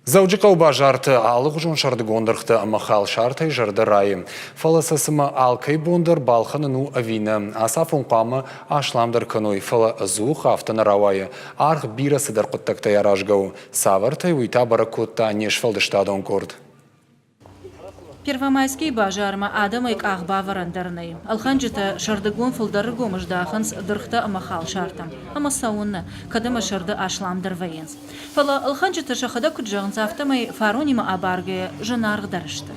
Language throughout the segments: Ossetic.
Дзӕуджыхъӕуы базарты алыгъуызон сӕрдыгон дыргътӕ ӕмӕ халсартӕй зӕрдӕ райы. Фӕлӕ сӕ цымӕ алкӕй бон дӕр балхӕнын у ӕви нӕ? Ацафон хъуамӕ асламдӕр кӕной, фӕлӕ ӕдзух афтӕ нӕ рауайы. Аргъ бирӕ цыдӕр хъуыддӕгтӕй аразгӕ у. Цавӕртӕй, уый та бӕрӕг кодта не сфӕлдыстадон къорд. Первомайскийы базармӕ адӕмӕй къах бавӕрӕн дӕр нӕй. Ӕлхӕнджытӕ сӕрдыгон фылдӕр ргом здахынц дыргътӕ ӕмӕ халсартӕм. Ӕмӕ цӕуыннӕ, кӕд ӕмӕ сӕрды асламдӕр вӕййынц. Фӕлӕ ӕлхӕнджытӕ сӕхӕдӕг куыд зӕгъынц, афтӕмӕй фаронимӕ абаргӕйӕ зынаргъдӕр сты.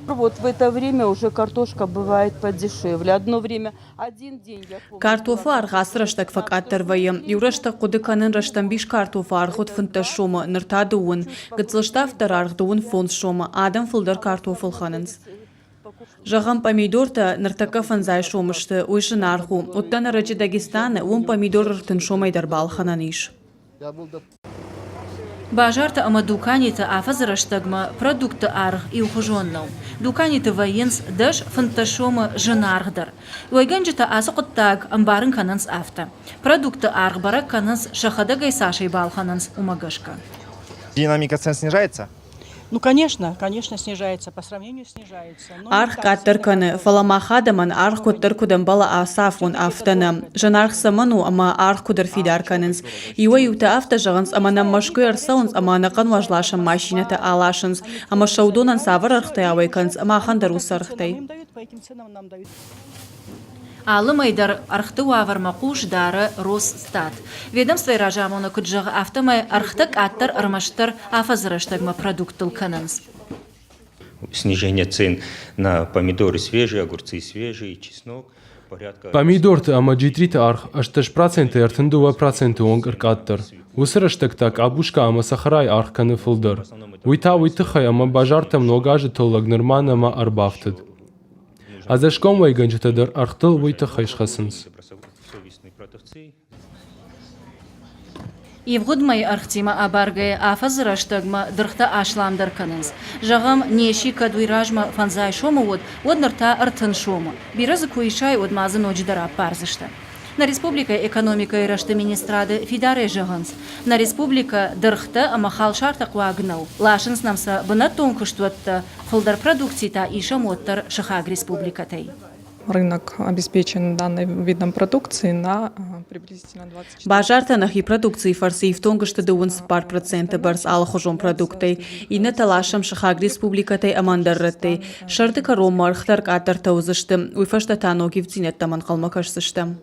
Вот в это время уже картошка бывает подешевле. Одно время один день я помню. Картофы аргъ ацы рӕстӕг фӕкъаддӕр вӕййы. Иу рӕстӕг хъуыды кӕнын рӕстӕмбис картофы аргъ уыд 15 сомы, ныр та дыууын. Гыццыл ставддӕр аргъ дыууын фондз сомы. Адӕм фылдӕр картоф ӕлхӕнынц. Зӕгъӕм, пъамидортӕ ныртӕккӕ фӕндзай сомы сты, уый зынаргъ у. Уыдтӕн ӕрӕджы Дагестаны, уым пъамидор 30 сомӕй дӕр балхӕнӕн ис. Базартӕ ӕмӕ дуканиты афӕдзы рӕстӕгмӕ продуктты аргъ иухуызон нӕу. Дуканиты вӕййынц 10-15 сомы зынаргъдӕр. Уӕйгӕнджытӕ ацы хъуыддаг ӕмбарын кӕнынц афтӕ. Продуктты аргъ бӕрӕг кӕнынц, сӕхӕдӕг ӕй цасӕй балхӕнынц, уымӕ гӕсгӕ. Динамика цен снижается? Ну, конечно, конечно, снижается, по сравнению снижается. Аргъ къаддӕр кӕны, фӕлӕ мах адӕмӕн аргъ куыддӕр куыд ӕмбӕлы ацы афон, афтӕ нӕ. Зынаргъ цӕмӕн у ӕмӕ аргъ куыд ӕрфидар кӕнынц? Иуӕй-иутӕ афтӕ зӕгъынц, ӕмӕ нӕм Мӕскуыйӕ ӕрцӕуынц ӕмӕ ӕнӕхъӕн уӕзласӕн машинӕтӕ аласынц, ӕмӕ сӕ уыдонӕн цавӕр ӕргътӕй ауӕй кӕнынц, махӕн дӕр уыцы ӕргътӕй. Алы мӕй дӕр ӕргъты уавӕрмӕ хъус дары Росстат. Ведомствойы разамонӕг куыд зӕгъы, афтӕмӕй ӕргътӕ къаддӕр ӕрмӕстдӕр афӕдзы рӕстӕгмӕ продукттыл кӕнынц. Снижение цен на помидоры свежие, огурцы свежие, чеснок. Помидорты ӕмӕ джитъриты аргъ 18 процентӕй 32 проценты онг ӕркъаддӕр. Уыцы рӕстӕг та къабуска ӕмӕ цӕхӕрайы аргъ кӕны фылдӕр. Уый та уый тыххӕй, ӕмӕ базартӕм ног азы тыллӕг нырма нӕма ӕрбафтыд. Ӕдзӕсгом уӕйгӕнджытӕ дӕр ӕргътыл уый тыххӕй схӕцынц. Ивгъуыд мӕйы ӕргътимӕ абаргӕйӕ афӕдзы рӕстӕгмӕ дыргътӕ асламдӕр кӕнынц. Зӕгъӕм, неси кӕд уый размӕ фӕндзай сомы уыд, уӕд ныр та 30 сомы. Бирӕ дзы куы исай, уӕд ма дзы ноджыдӕр аппардзысты. Нӕ республикӕйы экономикӕйы рӕзты министрады фидарӕй зӕгъынц, нӕ республикӕ дыргътӕ ӕмӕ халсартӕ хъуаг нӕу. Ласынц нӕм сӕ бынӕттон куыстуӕттӕ, фылдӕр продукци та исӕм уӕддӕр сыхаг республикӕтӕй. Рынок обеспечен данным видом продукции на приблизительно 24. Базартӕ нӕхи продукцийы фӕрцы ифтонг сты 34 проценты бӕрц алыхуызон продукттӕй, иннӕтӕ ласӕм сыхаг республикӕтӕй ӕмӕ ӕндӕр рӕттӕй. Сӕрды кӕронмӕ ӕргътӕ ӕркъаддӕртӕ уыдзысты, уый фӕстӕ та ног ивддзинӕдтӕм ӕнхъӕлмӕ кӕсдзыстӕм.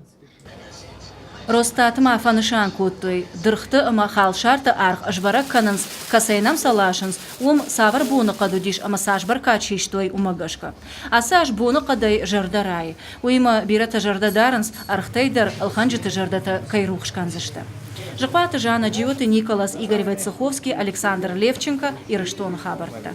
Росстаты ма фӕнысан кодтой, дыргъты ӕмӕ халсарты аргъ сбӕрӕг кӕнынц, кӕцӕй нӕм сӕ ласынц, уым цавӕр боныхъӕд уыдис ӕмӕ цас бӕркад систой, уымӕ гӕсгӕ. Ацы аз боныхъӕдӕй зӕрдӕ райы. Уыимӕ бирӕтӕ зӕрдӕ дарынц, ӕргътӕй дӕр ӕлхӕнджыты зӕрдӕтӕ кӕй рухс кӕндзысты. Зыхъуаты Жанна, Джиоты Николас, Игорь Войцеховский, Александр Левченко, Ирыстоны хабӕрттӕ.